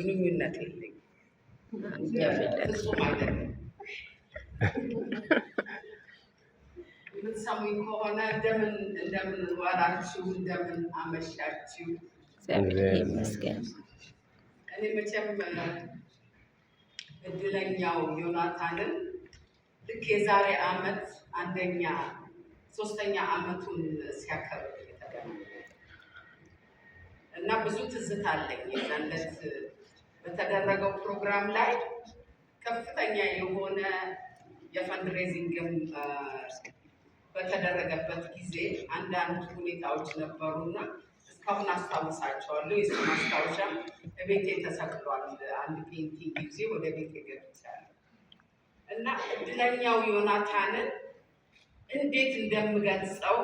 ግንኙነት የለኝም። እኛ ፊት ለፊት ፍጹም አይደለም። የምትሰሙኝ ከሆነ እንደምን እንደምን ዋላችሁ፣ እንደምን አመሻችሁ። እግዚአብሔር ይመስገን። እኔ መቼም እድለኛው ዮናታንን ልክ የዛሬ አመት አንደኛ ሶስተኛ አመቱን ሲያከብር የተገናኘ እና ብዙ ትዝታ አለኝ። የዛን ዕለት በተደረገው ፕሮግራም ላይ ከፍተኛ የሆነ የ fundraising ም በተደረገበት ጊዜ አንዳንድ ሁኔታዎች ነበሩና እስካሁን አስታውሳቸዋለሁ። የሱ ማስታወሻም እቤቴ ተሰቅሏል። አንድ painting ጊዜ ወደ ቤቴ ገብቻለሁ እና እድለኛው ዮናታንን እንዴት እንደምገልጸው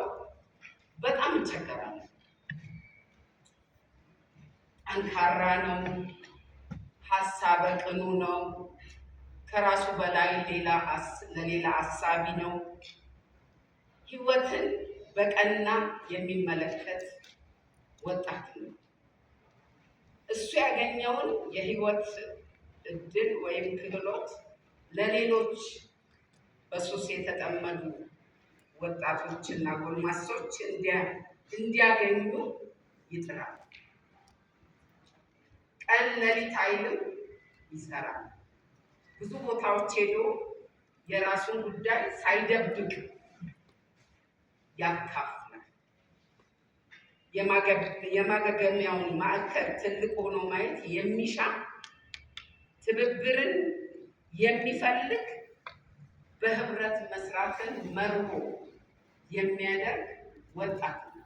በጣም እቸገራለሁ። ጠንካራ ነው። ሀሳበ ቅኑ ነው። ከራሱ በላይ ለሌላ አሳቢ ነው። ህይወትን በቀና የሚመለከት ወጣት ነው። እሱ ያገኘውን የህይወት እድል ወይም ክህሎት ለሌሎች በሱስ የተጠመዱ ወጣቶችና ጎልማሶች እንዲያገኙ ይጥራል። ቀን ለሊት አይልም፣ ይሰራል። ብዙ ቦታዎች ሄዶ የራሱን ጉዳይ ሳይደብቅ ያካፍላል። የማገገሚያውን ማዕከል ትልቅ ሆኖ ማየት የሚሻ፣ ትብብርን የሚፈልግ፣ በህብረት መስራትን መርሆ የሚያደርግ ወጣት ነው።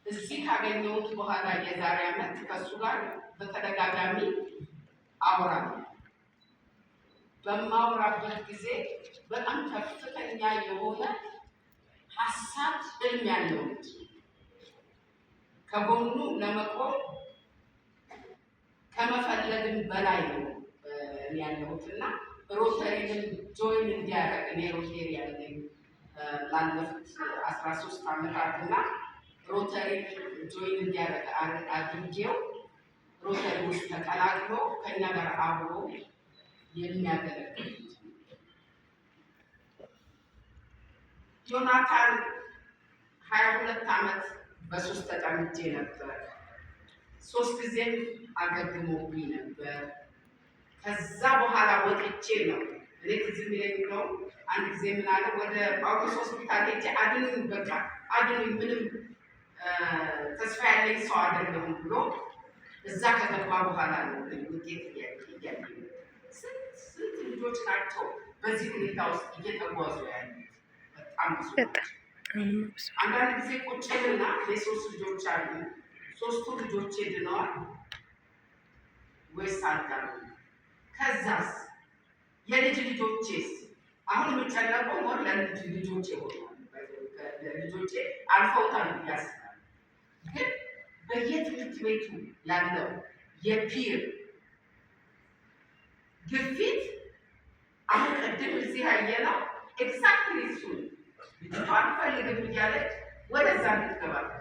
እዚህ ካገኘሁት በኋላ የዛሬ ዓመት ከእሱ ጋር በተደጋጋሚ አወራለሁ። በማወራበት ጊዜ በጣም ከፍተኛ የሆነ ሀሳብ፣ ህልም ያለው ልጅ፣ ከጎኑ ለመቆም ከመፈለግም በላይ ነው ያለሁት እና ሮተሪንም join እንዲያደርግ፣ እኔ ሮተሪ ያለኝ ላለፉት 13 ዓመታት እና ሮተሪ join እንዲያደርግ አድርጌው ሮተሪ ውስጥ ተቀላቅሎ ከኛ ጋር አብሮ የሚያገለግል ልጅ ነው። ዮናታን 22 ዓመት በሱስ ተጠምጄ ነበር። ሶስት ጊዜም አገግሞብኝ ነበር። ከዛ በኋላ ወጥቼ ነው። እኔ ትዝ የሚለኝ ነው፣ አንድ ጊዜ ምን አለ፣ ወደ ጳውሎስ ሆስፒታል ሄጄ አድኑኝ፣ በቃ አድኑኝ፣ ምንም ተስፋ ያለኝ ሰው አይደለሁም ብሎ እዛ ከገባ በኋላ ነው ውጤት እያየ። ስንት ስንት ልጆች ናቸው በዚህ ሁኔታ ውስጥ እየተጓዙ ያሉት? በጣም ብዙ። በጣም አሁንማ ብዙ። አንዳንድ ጊዜ ቁጭልና የሶስት ልጆች አሉ። ሶስቱ ልጆቼ ድነዋል ወይስ አልዳኑም? ከዛስ የልጅ ልጆቼስ? አሁን የምጨነቀው more ለልጅ ልጆቼ ሆኗል። ልጆቼ አልፈውታል ብዬ አስባለሁ። ግን በየትምህርት ቤቱ ያለው የ peer ግፊት አሁን ቅድም እዚህ ያየነው exactly እሱ ነው። ልጅቷ አልፈልግም እያለች ወደዛ እንድትገባ ተደረገ።